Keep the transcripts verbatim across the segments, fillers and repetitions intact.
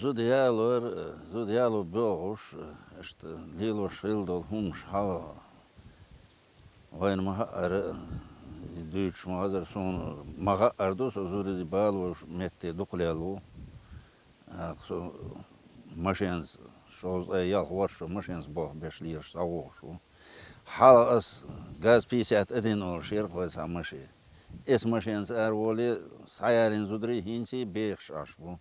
Зуда ялор, зуда яло боагӀаш, иштта лелош хилла долу хӀуманаш хьалха вайна ма хаьара, дуьйцуш ма хазара суна, ма хаьара ду, со зударий балош метте дукха лелла ву. ТӀаккха со машенца, шовзткъе ялх ворхӀ шо машенца болх беш лелаш схьавогӀуш ву. Хьалха ас ГАЗ пятьдесят один олуш яра вай цхьа машен. Эс машенца ара волий, схьаялийна зударий хӀинца а бехаш Ӏаш бу.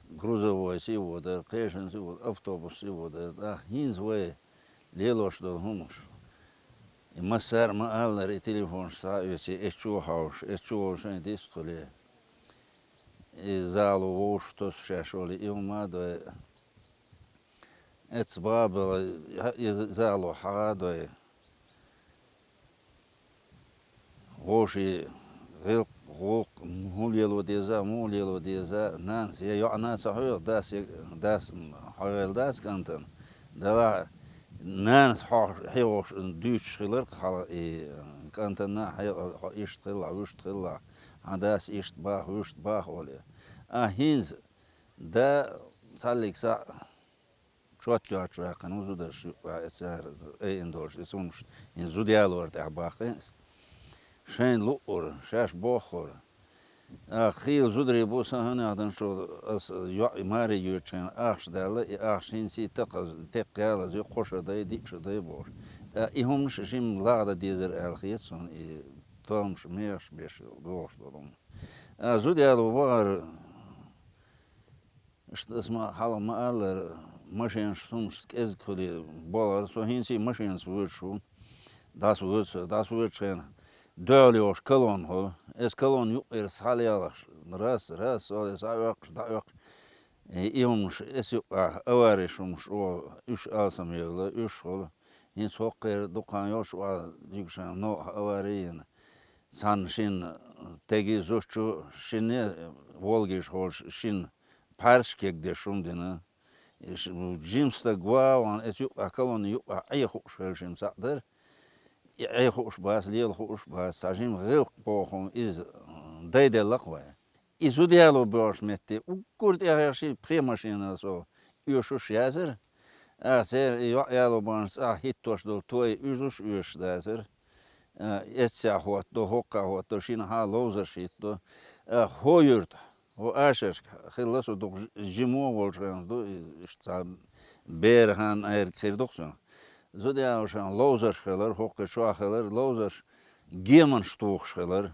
Грузовойца а водар, кхечунца а водар, автобусца а водар. ТӀаккха хӀинца вай лелош долу хӀуманаш. И массара а ма аллара, и телефонаш схьа а оьций, эцу чу а хьовсуш, эцу чу волу шайн дистхуьлий. И зало вовшах тосу шаьш волий, и хӀума а дой. Эцца баха а бала, и зало хьагӀа а дой. Вовшийн гӀиллакх, гӀуллакх, хӀун лело деза, муха лело деза, нанас я йоӀана ца хьоьху, дас я, дас хьо ваьлла дац кӀантана. Делахь нанас хьо хьехош дуьйцуш хиларх хьалха и кӀантана хье-, хьо иштта хилла, вуьшта хилла, хьан дас иштта баха, вуьшта баха олий. А хӀинца да цхьаллиг схьа чот йоцуш ваьккхина ву зударша юкъахь, и цара айина долуш, и цунаш хӀинца зуда ялор тӀехь баккхина ас. Шайна луъура, шаьш бохура. А, хийла зударий бу сан хӀанех дан чу, ас йоӀ маре йоьдучу хенахь ахча даьлла, и ахча хӀинца а такха, текха ялаза, кхо шо дай, диъ шо дай бохуш. ТӀаккха и хӀуманаш жимма лагӀдан дезара аьлла хета суна, и томаш мехаш беш догӀуш долу хӀума. А, зуда яло бахара, Иштта ас ма хьалха ма аллара, машенаш сумаш кӀезиг хуьлий болар. Со хӀинца а машенца воьдуш ву. ДӀасавоьду со, дӀасавоьдучу хенахь дуьхьал йогӀуш колонна хуьлу. Эс колонна юккъера схьалелахь, раз, раз, со схьаоьккхуш, дӀаоьккхуш. И, и хӀумаш, эс юккъехь авариш хӀумаш, о, уьш алсамъевлла, уьш хуьлу. ХӀинца хӀокхуьнгара дукха хан йолуш ву, дигашан новкъахь авари йина. Цхьана шина теги зудчу, шинне Волгиш хьолуш шина пхьарсаш кегдеш хӀума дина. Ш-, жима стаг ван, эцу юккъехь, колонна юккъехь Ӏе хууш хилла шима цхьаъ дара. И Ӏе хууш бац, лела хууш бац, цхьа жима гӀиллакх боху хӀума иза, м, дайделла-кх вай. И зуда яло боьлхуш метте, уггар тӀехьа ши пхи машенал со оьшуш яцара. А, церан и йоӀ яло баханчу цӀахь хӀиттош долу той уьзуш оьшуш дацара. А, эццехь хӀотто, хӀоккхахь хӀотто, шинахьа ловзарш хӀитто. А, хӀо юьртахь, хӀо ашаршка хилла со дукха ж-, жимо а волчу хенахь ду, и, иштта цхьа бера хан айриг хир ду-кх цунах. Зуда ялошан ловзарш хилар, хӀокху чохь хилар, ловзарш геманаш тухуш хилар.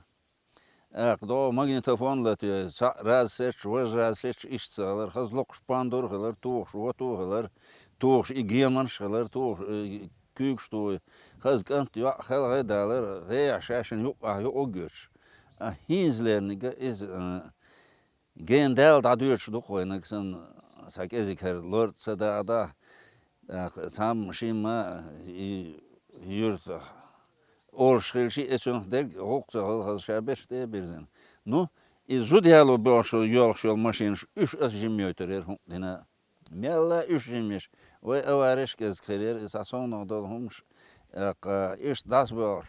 ТӀаккха догӀу магнитофон латоьй, цхьаъ раз сецча, важа раз сецча, иштта ца хилар, хаза локхуш пандур а хилар, тухуш вото а хилар, тухуш и геманаш а хилар, тухуш, э, куьйгаш тухуй. Хаза кӀант йоӀ хелхе а далар, гӀехьа шаьшшинна юккъехь юкъа а гуьртуш. А хӀинца лерниг иза, э, Гена Дала дӀадоьдуш ду-кх вайнаг санна, цхьа кӀезиг хӀара лорд ца даха даха, тӀаккха цхьамма шимма и юьртахь олуш хилча, и цунах дерг гӀуллакх ца хилла хаза ша берш тӀе а бирзина. Ну, и зуда яло боьлхуш йолу, йоьлхуш йолу машинаш, уьш аса жима йойтур яра хӀункъа дина. Мелла уьш жиммаш, вай авариш кӀезиг хир яра, и цхьа совнах долу хӀумаш, тӀаккха иштта дӀасабоьлхуш.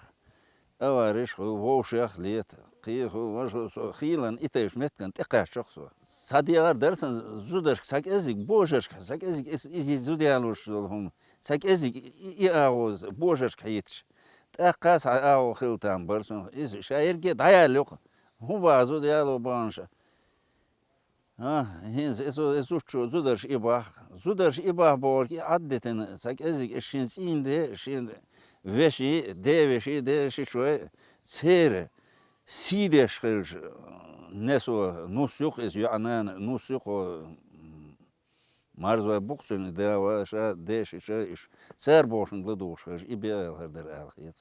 Авариш хуьлу, вовшех лета, кхин хуьлу, важа хуьлу, со хийлан и тайпа меттиган тӀекхаьчча-кх со. Цхьа дегӀар дара сан зударшка, цхьа кӀеззиг божаршка, цхьа кӀеззиг эс иза зуда ялош йолу хӀума, цхьа кӀеззиг и, и, и агӀо божаршка хьийташ. ТӀаккха цхьа агӀо хила там бара цунах. Иза ша ерриге дӀаяьлла юкъа. ХӀун баха зуда яло баханаш? А, хӀинца, и зу-, и зудчо, зударша и бах. Зударша и бах бохург и Ӏаддитина, цхьа кӀеззиг и шин цӀийнан де, шин вешин, девешин, де шичой, церан сий деш хилча, несо, нус ю-кх иза, йоӀа нана, нус ю-кх, марзой бу-кх цуьнан, да, ваша, де шича, иш. Цара бохург ладугӀуш хилча, и бегӀ хир дара аьлла хета.